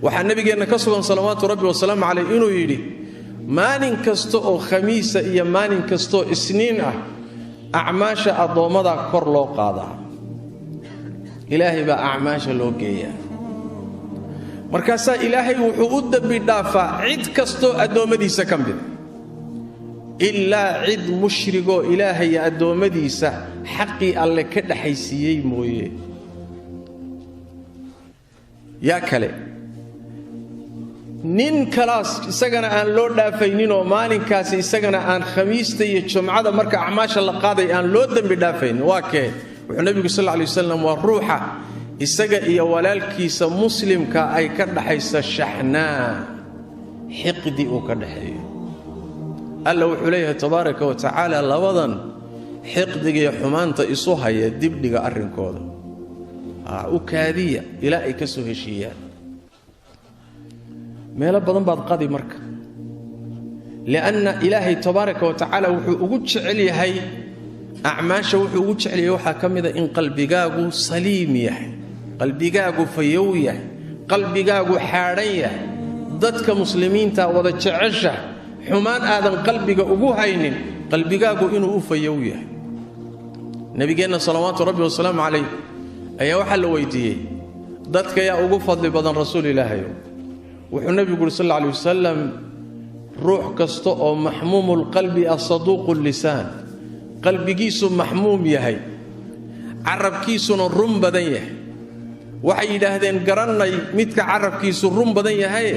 Waxaa nabigeenna ka sugan salawaatu rabbi wasalaamu caleyh inuu yidhi maalin kasta oo khamiisa iyo maalin kastaoo isniin ah acmaasha addoommada kor loo qaadaa. Ilaahay baa acmaasha loo geeyaa. Markaasaa ilaahay wuxuu u dembi dhaafaa cid kastoo addoommadiisa ka mida, ilaa cid mushrigoo ilaahay addoommadiisa xaqii alle ka dhaxaysiiyey mooye. Yaa kale nin kalaas isagana aan loo dhaafayninoo maalinkaasi isagana aan khamiista iyo jumcada marka acmaasha la qaaday aan loo dembi dhaafaynin waa kee? Wuxuu nebigu sal lla alay wasalam waa ruuxa isaga iyo walaalkiisa muslimka ay ka dhaxaysa shaxnaa, xiqdi uu ka dhaxeeyo. Alla wuxuu leeyahay tabaaraka wa tacaala labadan xiqdigiiyo xumaanta isu haya dibdhiga arrinkooda u kaadiya ilaa ay ka soo heshiiyaan. Meelo badan baad qadi marka, lianna ilaahay tabaaraka wa tacaala wuxuu ugu jecel yahay acmaasha, wuxuu ugu jecel yahay waxaa ka mida in qalbigaagu saliim yahay, qalbigaagu fayow yahay, qalbigaagu xaadhan yahay, dadka muslimiinta wada jecesha, xumaan aadan qalbiga ugu haynin, qalbigaagu inuu u fayow yahay. Nabigeenna salawaatu rabbi wasalaamu calayh ayaa waxaa la weydiiyey dadka yaa ugu fadli badan rasuul ilaahayow? Wuxuu nebigu uri sal alla alay wasalam ruux kasta oo maxmuumulqalbi ah saduuqu lisaan, qalbigiisu maxmuum yahay, carabkiisuna run badan yahay. Waxay yidhaahdeen garannay midka carabkiisu run badan yahaye,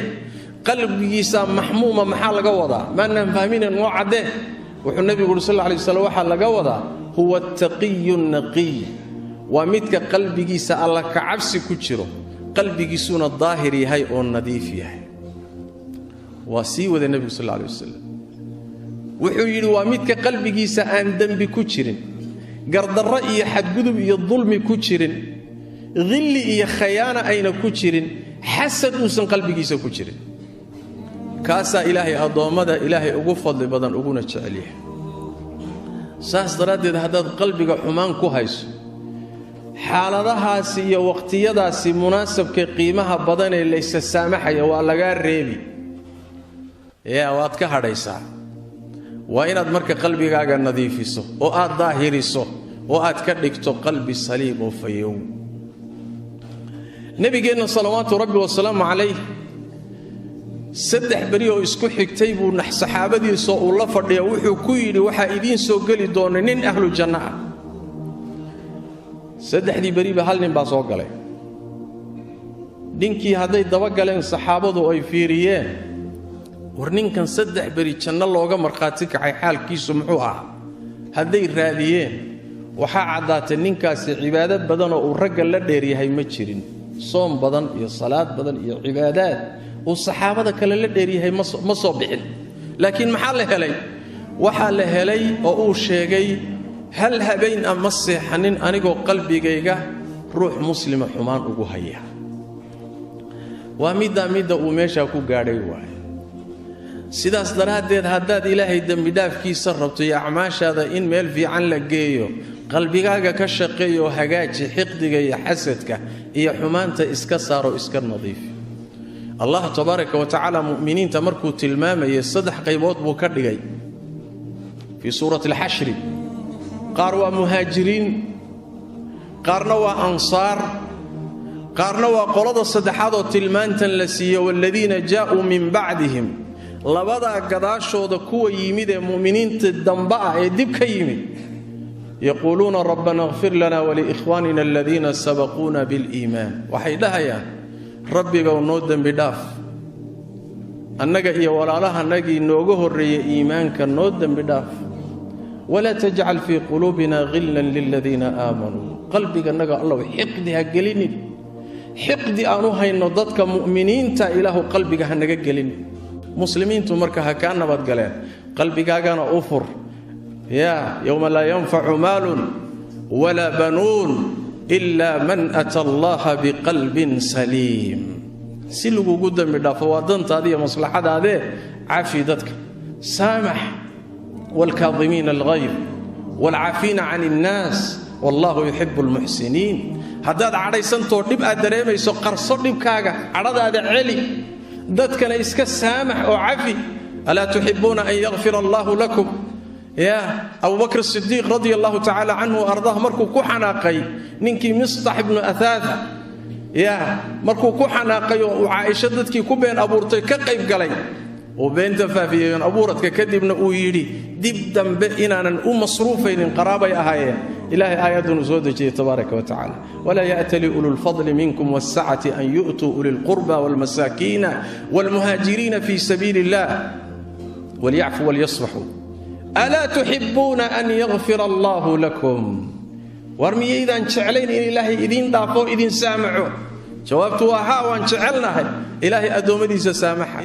qalbigiisaa maxmuuma maxaa laga wadaa? Maanaan fahminen noo caddee. Wuxuu nebigu uri sal alla alay wasalam waxaa laga wadaa huwa attaqiyu naqiy, waa midka qalbigiisa alla kacabsi ku jiro, qalbigiisuna daahir yahay oo nadiif yahay. Waa sii wada nebigu sal alla alay wasalam wuxuu yidhi waa midka qalbigiisa aan dembi ku jirin, gardarro iyo xadgudub iyo dulmi ku jirin, hilli iyo khayaana ayna ku jirin, xasad uusan qalbigiisa ku jirin. Kaasaa ilaahay addoommada ilaahay ugu fadli badan uguna jecel yahay. Saas daraaddeed haddaad qalbiga xumaan ku hayso, xaaladahaasi iyo waqtiyadaasi munaasabka qiimaha badanee laysa saamaxaya waa lagaa reebi, yaa waad ka hadhaysaa. Waa inaad marka qalbigaaga nadiifiso oo aad daahiriso oo aad ka dhigto qalbi saliim oo fayow. Nabigeenna salawaatu rabbi wasalaamu calayh 3 beri oo isku xigtay buu saxaabadiisoo uu la fadhiya wuxuu ku yidhi waxaa idiin soo geli doona nin ahlu janno ah. 3dii beriba hal nin baa soo galay. Ninkii hadday dabagaleen saxaabadu ay fiiriyeen, war ninkan 3 beri janno looga markhaati kacay xaalkiisu muxuu ahaa? Hadday raadiyeen waxaa caddaatay ninkaasi cibaado badanoo uu ragga la dheeryahay ma jirin, soom badan iyo salaad badan iyo cibaadaad uu saxaabada kale la dheeryahay ma soo bixin. Laakiin maxaa la helay? Waxaa la helay oo uu sheegay hal habeen ah ma seexanin anigoo qalbigayga ruux muslima xumaan ugu haya. Waa middaa midda uu meeshaa ku gaadhay waaye. Sidaas daraaddeed haddaad ilaahay dembidhaafkiisa rabto iyo acmaashaada in meel fiican la geeyo, qalbigaaga ka shaqeeyo oo hagaaji xiqdiga iyo xasadka iyo xumaanta iska saaro, iska nadiifi. Allah tabaaraka wa tacaala mu'miniinta markuu tilmaamayay 3 qaybood buu ka dhigay fii suurati alxashri. Qaar waa muhaajiriin, qaarna waa ansaar, qaarna waa qolada saddexaad oo tilmaantan la siiye waaladiina jaa'uu min bacdihim. Labadaa gadaashooda kuwa yimid ee mu'miniinta damba ah ee dib ka yimid, yaquuluuna rabbana اغfir lana waliikhwaanina aladiina sabaquuna biliimaan. Waxay dhahayaan rabbigow noo dembi dhaaf, annaga iyo walaalahanagii nooga horreeyey iimaanka noo dembi dhaaf. Walaa tajcal fii quluubina hillan liladiina aamanuu. Qalbiganaga allow xiqdi ha gelinin, xiqdi aan u hayno dadka mu'miniinta ilaahu qalbiga ha naga gelinin. Muslimiintu marka ha kaa nabadgaleen, qalbigaagana u fur. Yaa yowma laa yanfacu maalun walaa banuun ilaa man ata allaha biqalbin saliim. Si lagugu dembi dhaafo waa dantaada iyo maslaxadaadee cafi dadka, saamax waalkaadimiina alghayr waalcaafiina can innaas wallahu yuxibu almuxsiniin. Haddaad cadhaysantoo dhib aad dareemayso, qarso dhibkaaga, cadhadaada celi, dadkana iska saamax oo cafi. Alaa tuxibuuna an yakfira allaahu lakum? Ya Abubakr Sidiiq radia allahu tacaala canhu ardaah, markuu ku xanaaqay ninkii Mistax ibnu Ahaatha, ya markuu ku xanaaqay oo uu Caaisho dadkii ku been abuurtay ka qayb galay uu beenta faafiyey been abuuradka, kadibna uu yidhi dib dambe inaanan u masruufaynin, qaraabay ahaayeen, Ilahay aayaddanuu soo dejiyey tabaaraka wa tacala: walaa ya'tali ulu lfadli minkum waasacati an yu'tuu uli lqurba waalmasaakiina waalmuhaajiriina fii sabiili illah walyacfuu walyasfaxuu, alaa tuxibuuna an yakfira allaahu lakum? War miyaydaan jeclayn in Ilaahay idiin dhaafo, idin saamaxo? Jawaabtu waa haa, waan jecelnahay. Ilaahay addoommadiisa saamaxa.